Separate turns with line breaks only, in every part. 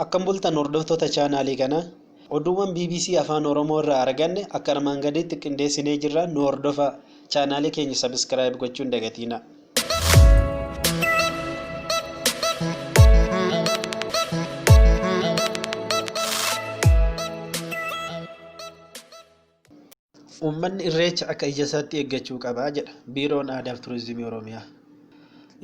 Akkam bultan hordoftoota chaanaalii kanaa. Oduuwwan BBC Afaan Oromoo irraa arganne akka armaan gadiitti qindeessinee jirra, nu hordofaa. Chaanaalii keenya subscribe gochuu hin dagatiinaa. Uummanni Irreecha akka ija isaatti eeggachuu qaba jedha Biiroon Aadaaf Turizimii Oromiyaa.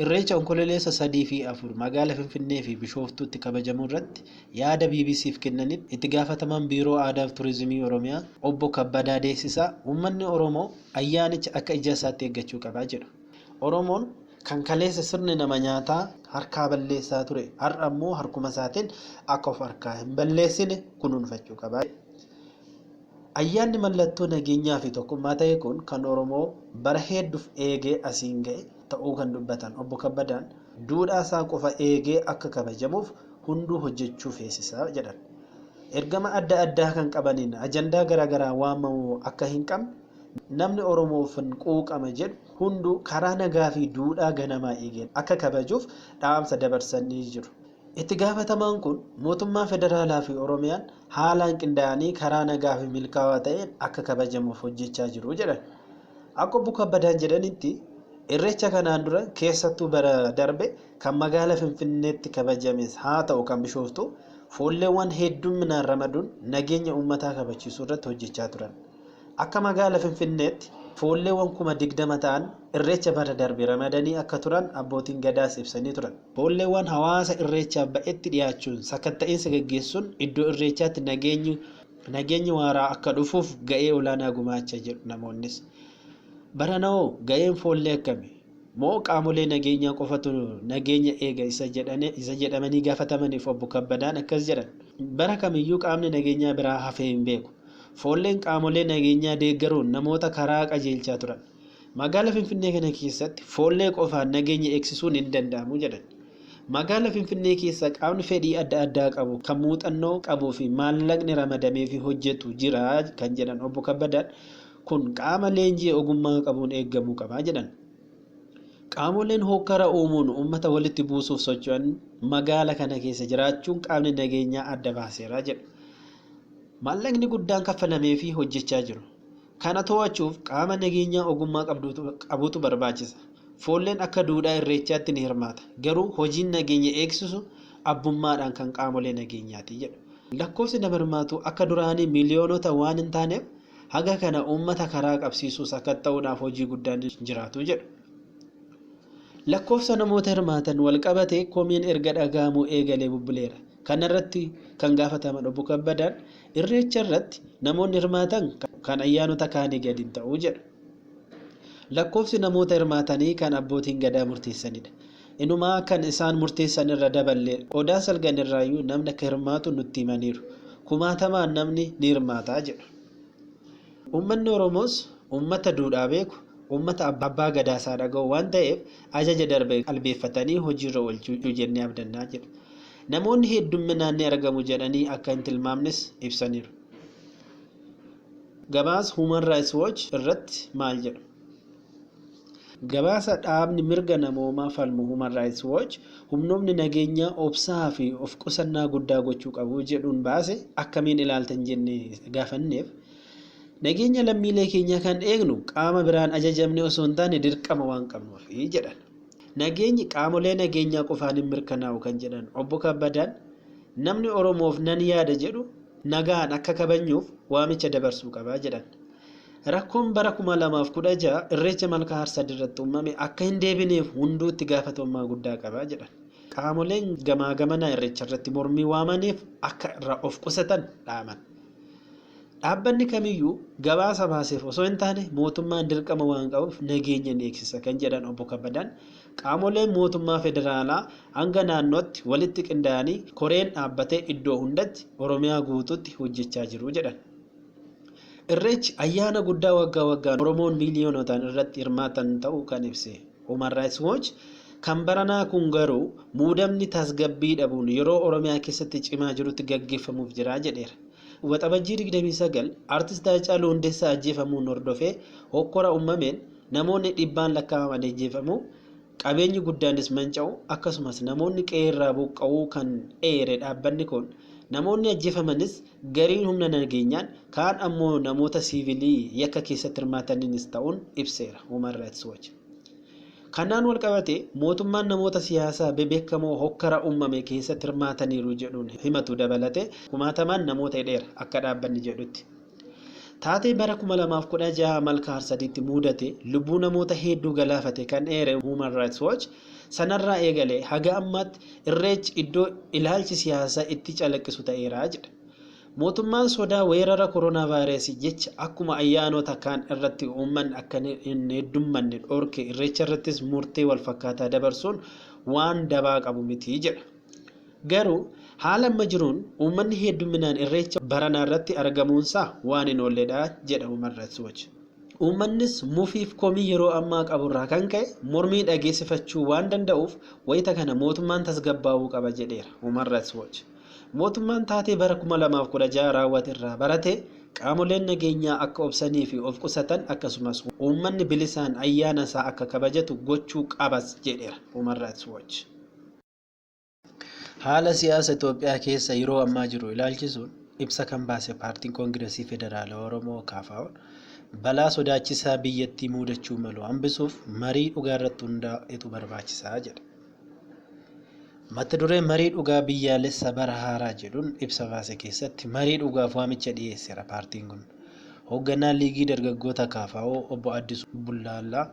Irreecha Onkololeessa 3 fi 4 magaala Finfinnee fi Bishooftuutti kabajamu irratti yaada BBCf kennanitti Itti Gaafatamaan Biiroo Aadaaf Turizimii Oromiyaa Obbo Kabbadaa Deessisaa uummanni Oromoo ayyaanicha akka ija isaatti eeggachuu qaba jedhu. Oromoon kan kaleessa sirni nama nyaataa harkaa balleessaa ture har'a ammoo harkuma isaatiin akka of harkaa hin balleessine kunuunfachuu qaba. Ayyaanni mallattoo nageenyaa fi tokkummaa ta'e kun kan Oromoo bara heedduuf eegee asiin ga'e ta'uu kan dubbatan Obbo Kabbadaan, duudhaa isaa qofa eegee akka kabajamuuf hunduu hojjechuu feesisa jedhan. Ergama adda addaa kan qabaniin ajandaa garaagaraa waamamuu akka hin qabne, namni Oromoofan quuqama jedhu hunduu karaa nagaa fi duudhaa ganamaa eegeen akka kabajuuf dhaamsa dabarsanii jiru. Itti gaafatamaan kun mootummaan federaalaa fi Oromiyaan haalaan qindaa'anii karaa nagaa fi milkaawaa ta'een akka kabajamuuf hojjechaa jiru jedhan. Akka Obbo Kabbadaan jedhanitti, Irreecha kanaan dura keessattuu bara darbe kan magaala Finfinneetti kabajames haa ta'u kan Bishooftuu foolleewwan heddumminaan ramaduun nageenya uummataa kabachiisuu irratti hojjechaa turan. Akka magaala Finfinneetti foolleewwan 20,000 ta'an Irreecha bara darbe ramadanii akka turan abbootiin Gadaas ibsanii turan. Foolleewwan hawaasa Irreechaaf ba'etti dhiyaachuun sakatta'iinsa gaggeessuun iddoo Irreechaatti nageenyi nageenyi waaraa akka dhufuuf ga'ee olaanaa gumaacha jedhu namoonnis. Baranahoo ga'een foollee akkami? Moo qaamolee nageenyaa qofatu nageenya eega isa jedhamanii gaafatamaniif Obbo Kabbadaan akkas jedhan. Bara kamiyyuu qaamni nageenyaa biraa hafee hin beeku. Foolleen qaamolee nageenyaa deeggaruun namoota karaa qajeelchaa turan. Magaala Finfinnee kana keessatti foollee qofaan nageenya eegsisuun hin danda'amu jedhan. Magaala Finfinnee keessa qaamni fedhii adda addaa qabu kan muuxannoo qabuu fi maallaqni ramadameefii hojjetu jira kan jedhan Obbo Kabbadaan, kun qaama leenji'e ogummaa qabuun eeggamuu qaba jedhan. Qaamoleen hookkara uumuun uummata walitti buusuuf socho'an magaala kana keessa jiraachuun qaamni nageenyaa adda baaseera jedhu. Maallaqni guddaan kaffalameefii hojjechaa jiru. Kana to'achuuf qaama nageenyaa ogummaa qabutu barbaachisa. Foolleen akka duudhaa Irreechaatti ni hirmaata. Garuu hojiin nageenya eegsisu abbummaadhaan kan qaamolee nageenyaati jedhu. Lakkoofsi nama hirmaatuu akka duraanii miliyoonota waan hin taaneef haga kana uummata karaa qabsiisuu sakatta'uudhaaf hojii guddaan hin jiraatu jedhu. Lakkoofsa namoota hirmaatan walqabatee komiin erga dhaga'amuu eegalee bubbuleera. Kanarratti kan gaafataman Obbo Kabbadaan, Irreecharratti namoonni hirmaatan kan ayyaanota kaanii gadi hin ta'u jedhu. Lakkoofsi namoota hirmaatanii kan abbootiin Gadaa murteessanidha. Inumaa kan isaan murteessan irra daballee Odaa Salgan irraayyuu namni akka hirmaatu nutti himaniiru. Kumaatamaan namni ni hirmaata jedhu. Uummanni Oromoos uummata duudhaa beeku, uummata abbaa Gadaasaa dhaga'u waan ta'eef ajaja darbe qalbeeffatanii hojiirra oolchu jennee abdanna jedhu. Namoonni heddumminaan ni argamu jedhanii akka hin tilmaamnes ibsaniiru. Gabaasa Human Rights Watch irratti maal jedhu? Gabaasa dhaabni mirga namoomaa falmu Human Rights Watch humnoomni nageenyaa obsaa fi of qusannaa guddaa gochuu qabu jedhuun baase akkamiin ilaaltan jennee gaafanneef, nageenya lammiilee keenyaa kan eegnu qaama biraan ajajamnee osoo hin taane dirqama waan qabnuufi jedhan. Nageenyi qaamolee nageenyaa qofaan hin mirkanaa'u kan jedhan Obbo Kabbadaan, namni Oromoof nan yaada jedhu nagaan akka kabajnuuf waamicha dabarsuu qaba jedhan. Rakkoon bara 2016 Irreecha Malkaa Harsadirratti uumame akka hin deebineef hunduu itti gaafatamummaa guddaa qaba jedhan. Qaamoleen gamaa gamanaa Irreecharratti mormii waamaniif akka irraa of qusatan dhaaman. Dhaabbanni kamiyyuu gabaasa baaseef osoo hin taane mootummaan dirqama waan qabuuf nageenya ni eegsisa kan jedhan Obbo Kabbadaan, qaamoleen mootummaa federaalaa hanga naannootti walitti qindaa'anii koreen dhaabbatee iddoo hundatti Oromiyaa guutuutti hojjechaa jiru jedhan. Irreechi ayyaana guddaa waggaa waggaan Oromoon miiliyoonotaan irratti hirmaatan ta'uu kan ibse Human Rights Watch, kan baranaa kun garuu muudamni tasgabbii dhabuun yeroo Oromiyaa keessatti cimaa jirutti gaggeeffamuuf jira jedheera. Waxabajjii 29 Artist Haacaaluu Hundeessaa ajjeefamuun hordofee hokkora ummameen namoonni dhibbaan lakkaa'aman ajjeefamuu, qabeenyi guddaanis manca'u akkasumas namoonni qe'ee irraa buqqa'uu kan eere dhaabbanni kun namoonni ajjeefamanis gariin humna nageenyaan kaan ammoo namoota siivilii yakka keessatti hirmaataniinis ta'uun ibseera Human Rights Watch. Kanaan wal qabate mootummaan namoota siyaasaa bebeekamoo hokkara uumame keessatti hirmaataniiru jedhuun himatu dabalate kumaatamaan namoota hidheera akka dhaabbanni jedhutti. Taatee bara 2016 Malkaa Harsadiitti mudate lubbuu namoota hedduu galaafate kan eere Human Rights Watch sanarraa eegalee haga ammaatti Irreechi iddoo ilaalchi siyaasaa itti calaqqisu ta'eera jedha. Mootummaan sodaa weerara koronaa vaayirasii jecha akkuma ayyaanota kaan irratti uummanni akka hin heddummanne dhorke Irreecha irrattis murtee walfakkaataa dabarsuun waan dabaa qabu miti jedha. Garuu haala amma jiruun uummanni heddumminaan Irreecha baranaa irratti argamuunsaa waan hin oolledha jedha Human Rights Watch. Uummannis mufiif komii yeroo ammaa qaburraa kan ka'e mormii dhageessifachuu waan danda'uuf wayita kana mootummaan tasgabbaa'uu qaba jedheera Human Rights Watch. Mootummaan taatee bara 2016 raawwate irraa barate qaamoleen nageenyaa akka obsanii fi of qusatan akkasumas uummanni bilisaan ayyaana isaa akka kabajatu gochuu qabas jedheera Human Rights Watch. Haala siyaasa Itoophiyaa keessa yeroo ammaa jiru ilaalchisuun ibsa kan baase Paartiin Koongiresii Federaalawaa Oromoo KFO'n balaa sodaachisaa biyyattii mudachuu malu hambisuuf marii dhugaa irratti hundaa'etu barbaachisaa jedha. Mata duree marii dhugaa biyyaalessa bara haaraa jedhuun ibsa baase keessatti marii dhugaaf waamicha dhiyeesseera paartiin kun. Hoogganaan Liigii Dargaggoota KFO obbo Addisuu Bullaallaa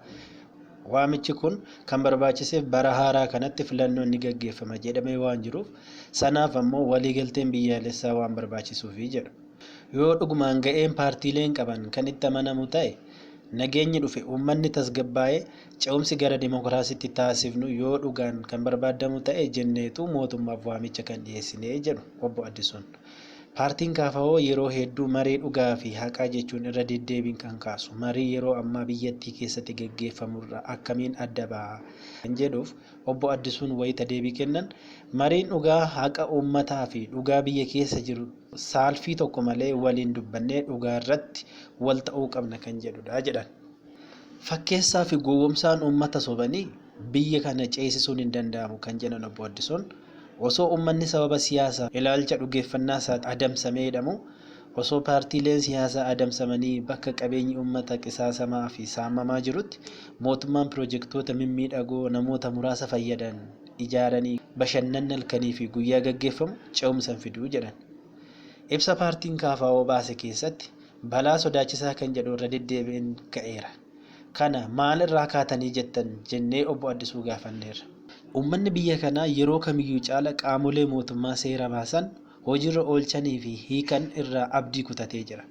waamichi kun kan barbaachiseef bara haaraa kanatti filannoon ni gaggeeffama jedhamee waan jiruuf sanaaf ammoo waliigalteen biyyaalessaa waan barbaachisuufi jedhu. Yoo dhugumaan ga'een paartiileen qaban kan itti amanamu ta'e nageenyi dhufe uummanni tasgabbaa'ee ce'umsi gara dimokiraasiitti taasifnu yoo dhugaan kan barbaadamu ta'e jenneetu mootummaaf waamicha kan dhiyeessine jedhu obbo Addisuun. Paartiin KFO yeroo hedduu marii dhugaa fi haqaa jechuun irra deddeebiin kan kaasu marii yeroo ammaa biyyattii keessatti gaggeeffamurraa akkamiin adda ba'a kan jedhuuf obbo Addisuun wayita deebii kennan mariin dhugaa haqa uummataa fi dhugaa biyya keessa jiru saalfii tokko malee waliin dubbannee dhugaa irratti wal ta'uu qabna kan jedhudha jedhan. Fakkeessaa fi gowwomsaan uummata sobanii biyya kana ceesisuun hin danda'amu kan jedhan obbo Addisuun osoo uummanni sababa siyaasaa ilaalcha dhugeeffannaa isaatti adamsamee hidhamu osoo paartiileen siyaasaa adamsamanii bakka qabeenyi uummata qisaasamaa fi saamamaa jirutti mootummaan pirojektoota mimmiidhagoo namoota muraasa fayyadan ijaaranii bashannanni halkanii fi guyyaa gaggeeffamu ce'umsa hin fiduu jedhan. Ibsa paartiin KFO baase keessatti balaa sodaachisaa kan jedhu irra deddeebiin ka'eera. Kana maalirraa kaatanii jettan jennee obbo Addisuu gaafanneerra. Uummanni biyya kanaa yeroo kamiyyuu caala qaamolee mootummaa seera baasan hojiirra oolchanii fi hiikan irraa abdii kutatee jira.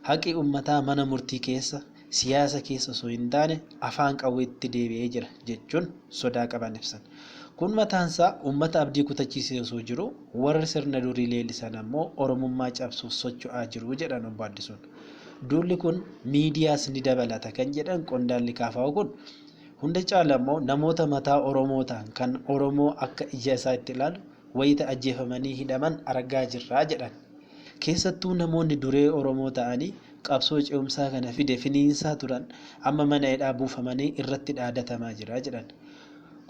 Haqi uummataa mana murtii keessa siyaasa keessa osoo hin taane afaan qawweetti deebi'ee jira jechuun sodaa qaban ibsan. Kun mataansaa uummata abdii kutachiisee osoo jiru warri sirna durii leellisan ammoo Oromummaa cabsuuf socho'aa jiru jedhan obbo Addisuun. Duulli kun miidiyaas ni dabalata kan jedhan qondaalli KFO kun hunda caala immoo namoota mataa Oromoo ta'an kan Oromoo akka ija isaa itti ilaalu wayita ajjeefamanii hidhaman argaa jirraa jedhan. Keessattuu namoonni duree Oromoo ta'anii qabsoo ce'umsaa kana fide finiinsaa turan amma mana hidhaa buufamanii irratti dhaadatamaa jira jedhan.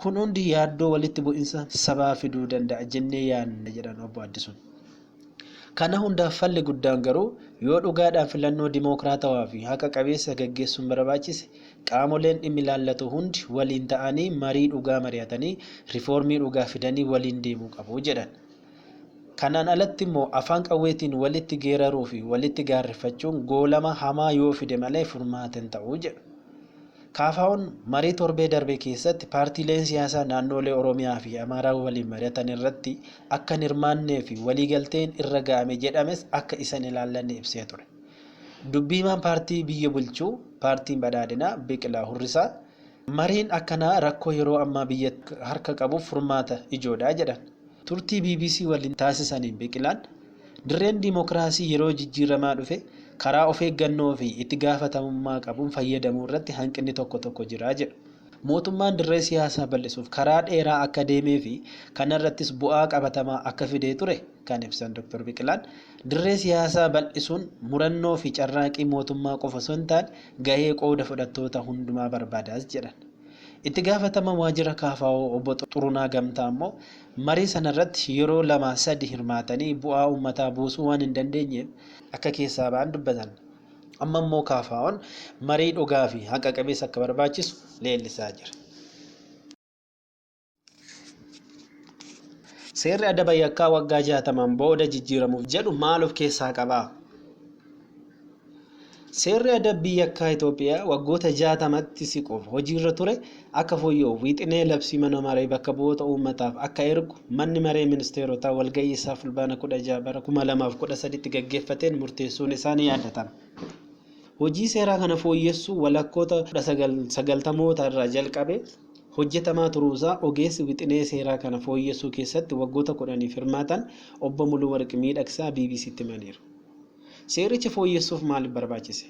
Kun hundi yaaddoo walitti bu'insa sabaa fiduu danda'a jennee yaadna jedhan obbo Addisuun. Kana hundaaf falli guddaan garuu yoo dhugaadhaan filannoo dimookiraatawaa fi haqa qabeessa gaggeessuun barbaachise qaamoleen dhimmi ilaallatu hundi waliin ta'anii marii dhugaa mari'atanii riifoormii dhugaa fidanii waliin deemuu qabu jedhan. Kanaan alatti immoo afaan qawweetiin walitti geeraruu fi walitti gaarreeffachuun goolama hamaa yoo fide malee furmaata hin ta'u jedhu. KFO'n marii torbee darbe keessatti paartiileen siyaasaa naannolee Oromiyaa fi Amaaraa waliin mari'atan irratti akka hin hirmaannee fi waliigalteen irra ga'ame jedhames akka isan ilaallanne ibsee ture. Dubbii himaan paartii biyya bulchuu paartiin badhaadhinaa Biqilaa Hurrisaa mariin akkanaa rakkoo yeroo ammaa biyya harka qabuuf furmaata ijoodha jedhan. Turtii BBC waliin taasisaniin Biqilaan dirreen dimookiraasii yeroo jijjiiramaa dhufe karaa of eeggannoo fi itti gaafatamummaa qabuun fayyadamuu irratti hanqinni tokko tokko jira jedhu. Mootummaan dirree siyaasaa bal'isuuf karaa dheeraa akka deemee fi kanarrattis bu'aa qabatamaa akka fidee ture kan ibsan Dr. Biqilaan dirree siyaasaa bal'isuun murannoo fi carraaqii mootummaa qofa osoo hin taane gahee qooda fudhattoota hundumaa barbaadaas jedhan. Itti gaafatamaan waajjira KFO obbo Xurunaa Gamtaa immoo marii sanarratti yeroo lama sadi hirmaatanii bu'aa uummataa buusuu waan hin dandeenyeef akka keessaa ba'an dubbatan. Amma immoo KFO'n marii dhugaa fi haqa qabeessa akka barbaachisu leellisaa jira. Seerri adaba yakkaa waggaa 60n booda jijjiiramuuf jedhu maal of keessaa qaba? Seerri adabbii yakkaa Itoophiyaa waggoota 60tti siquuf hojiirra ture akka fooyya'uuf wixinee labsii mana maree bakka bu'oota uummataaf akka ergu manni maree ministeerotaa walga'ii isaa Fulbaana 16 bara 2013tti gaggeeffateen murteessuun isaa ni yaadatama. Hojii seeraa kana fooyyessuu walakkoota 1990moota irraa jalqabee hojjetamaa turuusaa ogeessi wixinee seeraa kana fooyyessuu keessatti waggoota 10f hirmaatan Obbo Muluwarq Miidhagsaa BBCtti himaniiru. Seericha fooyyessuuf maaliif barbaachise?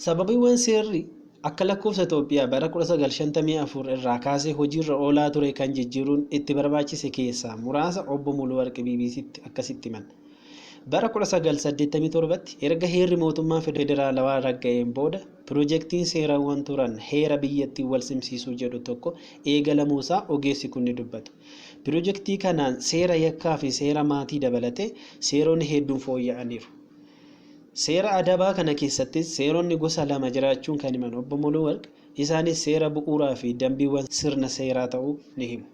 Sababiiwwan seerri akka lakkoofsa Itoophiyaa bara 1954 irraa kaasee hojiirra oolaa ture kan jijjiiruun itti barbaachise keessaa muraasa Obbo Muluwarqi BBCtti akkasitti himan. Bara 1987tti erga heerri mootummaa federaalawaa ragga'een booda pirojektiin seerawwan turan heera biyyattiin walsimsiisuu jedhu tokko eegalamuusaa ogeessi kun ni dubbatu. Pirojektii kanaan seera yakkaa fi seera maatii dabalatee seeronni hedduun fooyya'aniiru. Seera adabaa kana keessattis seeronni gosa lama jiraachuun kan himan Obbo Muluwarq, isaanis seera bu'uuraa fi dambiiwwan sirna seeraa ta'uu ni himu.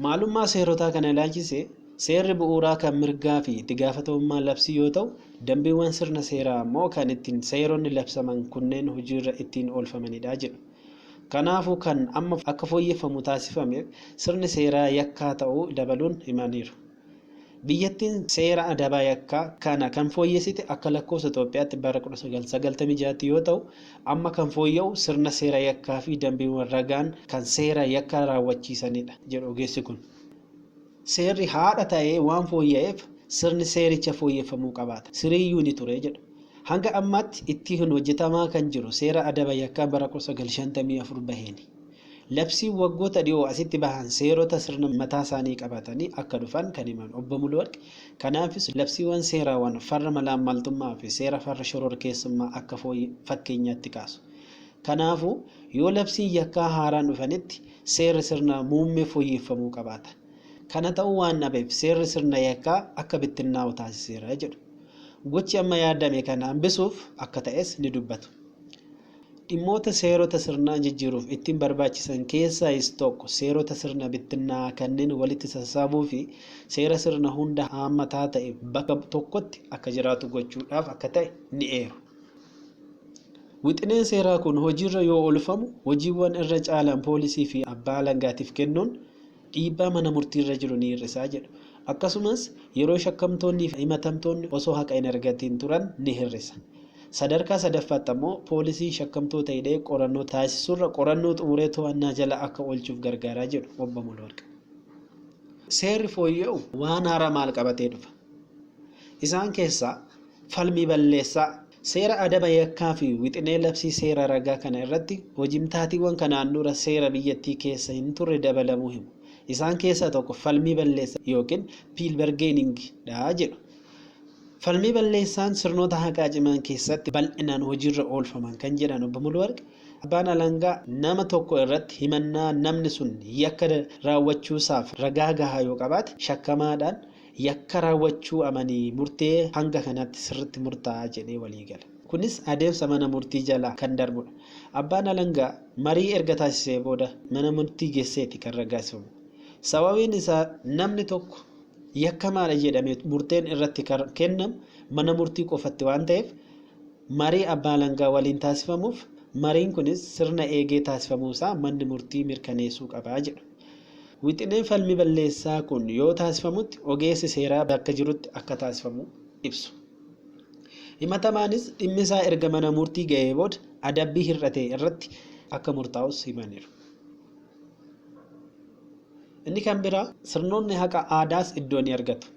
Maalummaa seerotaa kana ilaalchisee seerri bu'uuraa kan mirgaa fi itti gaafatamummaa labsii yoo ta'u, dambiiwwan sirna seeraa ammoo kan ittiin seeronni labsaman kunneen hojiirra ittiin oolfamanidha jedhu. Kanaafuu kan amma akka fooyyeffamu taasifameef sirni seeraa yakkaa ta'uu dabaluun himaniiru. Biyyattiin seera adabaa yakkaa kana kan fooyyessite akka lakkoofsa Itoophiyaatti bara 1996tti yoo ta'u, amma kan fooyya'u sirna seera yakkaa fi dambiiwwan ragaan kan seera yakka raawwachiisanidha jedhu ogeessi kun. Seerri haadha ta'ee waan fooyya'eef sirni seericha fooyyeffamuu qabaata. Siriiyyuu ni ture jedhu. Hanga ammaatti ittiin hojjetamaa kan jiru seera adaba yakkaa bara 1954 baheeni. Labsiin waggoota dhiyoo asitti bahan seerota sirna mataasaanii qabatanii akka dhufan kan himan Obbo Muluwarq, kanaafis labsiiwwan seeraawwan farra malaammaltummaa fi seera farra shororkeessummaa akka fakkeenyaatti kaasu. Kanaafuu yoo labsiin yakkaa haaraan dhufanitti seerri sirna muummee fooyyeffamuu qabaata. Kana ta'uu waan dhabeef seerri sirna yakkaa akka bittinnaa'u taasiseera jedhu. Gochi amma yaadame kana hambisuuf akka ta'es ni dubbatu. Dhimmoota seerota sirnaa jijjiiruuf ittiin barbaachisan keessaayis tokko seerota sirna bittinnaa'aa kanneen walitti sassaabuu fi seera sirna hunda haammataa ta'e bakka tokkotti akka jiraatu gochuudhaaf akka ta'e ni eeru. Wixineen seeraa kun hojiirra yoo oolfamu hojiiwwan irra caalaan poolisii fi abbaa alangaatiif kennuun dhiibbaa mana murtiirra jiru ni hir'isa jedhu. Akkasumas yeroo shakkamtoonnii fi himatamtoonni osoo haqa hin argatiin turan ni hir'isa. Sadarkaa sadaffaatti ammoo poolisiin shakkamtoota hidhee qorannoo taasisuurra qorannoo xumuree to'annaa jala akka oolchuuf gargaara jedhu Obbo Muluwarq. Seerri fooyya'u waan haaraa maal qabatee dhufa? Isaan keessaa falmii balleessaa, seera adaba yakkaa fi wixinee labsii seera ragaa kana irratti hojimtaatiiwwan kanaan dura seera biyyattii keessa hin turre dabalamuu himu. Isaan keessaa tokko falmii balleessaa yookiin plea bargaining dha jedhu. Falmii balleessaan sirnoota haqaa cimaan keessatti bal'inaan hojiirra oolfaman kan jedhan Obbo Muluwarq, abbaan alangaa nama tokko irratti himannaa namni sun yakka raawwachuusaaf ragaa gahaa yoo qabaate shakkamaadhaan yakka raawwachuu amanii murtee hanga kanaatti sirritti murtaa'a jedhee waliigala. Kunis adeemsa mana murtii jala kan darbudha. Abbaan alangaa marii erga taasisee booda mana murtii geesseeti kan raggaasifamu. Sababiin isaa namni tokko yakkamaadha jedhamee murteen irratti kan kennamu mana murtii qofatti waan ta'eef marii abbaa alangaa waliin taasifamuuf mariin kunis sirna eegee taasifamuusaa manni murtii mirkaneessuu qaba jedhu. Wixineen falmii balleessaa kun yoo taasifamutti ogeessi seeraa bakka jirutti akka taasifamu ibsu. Himatamaanis dhimmi isaa erga mana murtii ga'ee booda adabbii hir'ate irratti akka murtaa'us himaniiru. Inni kan biraa sirnoonni haqa aadaas iddoo ni argatu.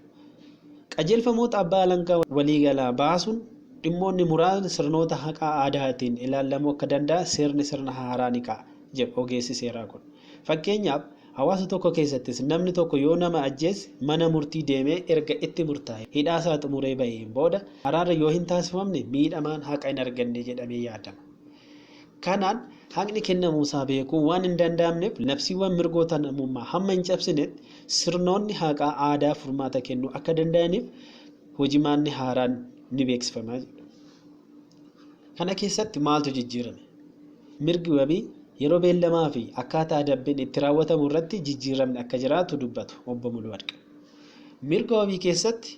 Qajeelfamoota abbaa alangaa waliigalaa baasuun dhimmoonni muraasni sirnoota haqaa aadaatiin ilaalamuu akka danda'a seerni sirna haaraa ni kaa'a jedhu ogeessi seeraa kun. Fakkeenyaaf hawaasa tokko keessattis namni tokko yoo nama ajjeese mana murtii deemee erga itti murtaa'e hidhaasaa xumuree baheen booda araarri yoo hin taasifamne miidhamaan haqa hin arganne jedhamee yaadama. Kanaan haqni kennamuusaa beekuun waan hin danda'amneef labsiiwwan mirgoota namummaa hamma hin cabsinetti sirnoonni haqaa aadaa furmaata kennuu akka danda'aniif hojimaanni haaraan ni beeksifama jedhu. Kana keessatti maaltu jijjiirame? Mirgi wabii yeroo beellamaa fi akkaataa adabbiin itti raawwatamu irratti jijjiiramni akka jiraatu dubbatu Obbo Muluwarq. Mirga wabii keessatti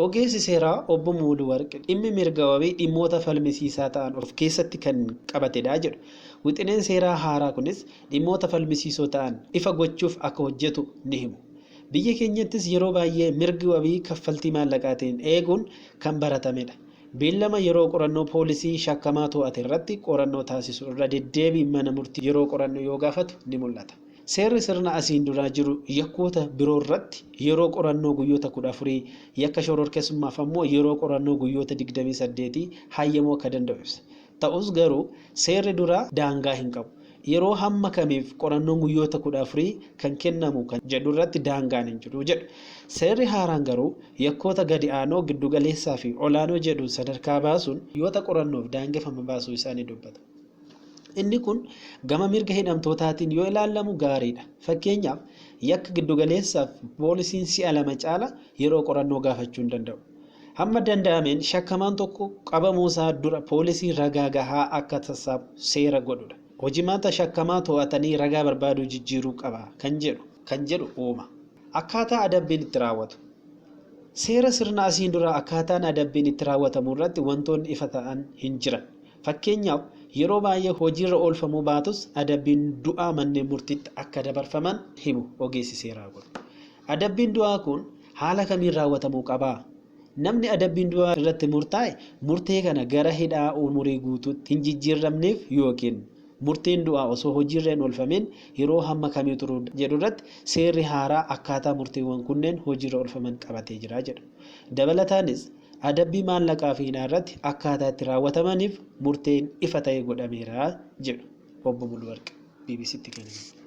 ogeessi seeraa Obbo Muluwarq dhimmi mirga wabii dhimmoota falmisiisaa ta'an of keessatti kan qabatedha jedhu. Wixineen seeraa haaraa kunis dhimmoota falmisiisoo ta'an ifa gochuuf akka hojjetu ni himu. Biyya keenyattis yeroo baay'ee mirgi wabii kaffaltii maallaqaatiin eeguun kan baratamedha. Beellama yeroo qorannoo poolisiin shakkamaa to'ate irratti qorannoo taasisu irra deddeebiin mana murtii yeroo qorannoo yoo gaafatu ni mul'ata. Seerri sirna asiin duraa jiru yakkoota biroo irratti yeroo qorannoo guyyoota 14, yakka shororkeessummaaf ammoo yeroo qorannoo guyyoota 28 hayyamuu akka danda'u ibsa. Ta'us garuu seerri duraa daangaa hin qabu. Yeroo hamma kamiif qorannoon guyyoota 14 kan kennamu kan jedhu irratti daangaan hin jiru jedhu. Seerri haaraan garuu yakkoota gadi aanoo, giddugaleessaa fi olaanoo jedhuun sadarkaa baasuun guyyoota qorannoof daangeffama baasuu isaa ni dubbatu. Inni kun gama mirga hidhamtootaatiin yoo ilaalamu gaariidha. Fakkeenyaaf yakka giddugaleessaaf poolisiin si'a 2 caala yeroo qorannoo gaafachuu hin danda'u. Hamma danda'ameen shakkamaan tokko qabamuusaa dura poolisiin ragaa gahaa akka sassaabu seera godhudha. Hojimaata shakkamaa to'atanii ragaa barbaaduu jijjiiruu qaba kan jedhu kan jedhu uuma. Akkaataa adabbiin itti raawwatu. Seera sirna asiin dura akkaataan adabbiin itti raawwatamu irratti wantoonni ifa ta'an hin jiran. Fakkeenyaaf yeroo baay'ee hojiirra oolfamuu baatus adabbiin du'aa manneen murtiitti akka dabarfaman himu ogeessi seeraa kun. Adabbiin du'aa kun haala kamiin raawwatamuu qabaa? Namni adabbiin du'aa irratti murtaa'e murtee kana gara hidhaa umurii guutuutti hin jijjiiramneef yookiin murteen du'aa osoo hojiirra hin oolfamiin yeroo hamma kamii turuu jedhu irratti seerri haaraa akkaataa murteewwan kunneen hojiirra oolfaman qabatee jira jedhu. Dabalataanis adabbii maallaqaa fi hidhaa irratti akkaataa itti raawwatamaniif murteen ifa ta'e godhameera jedhu Obbo Muluwarq BBCtti kan himan.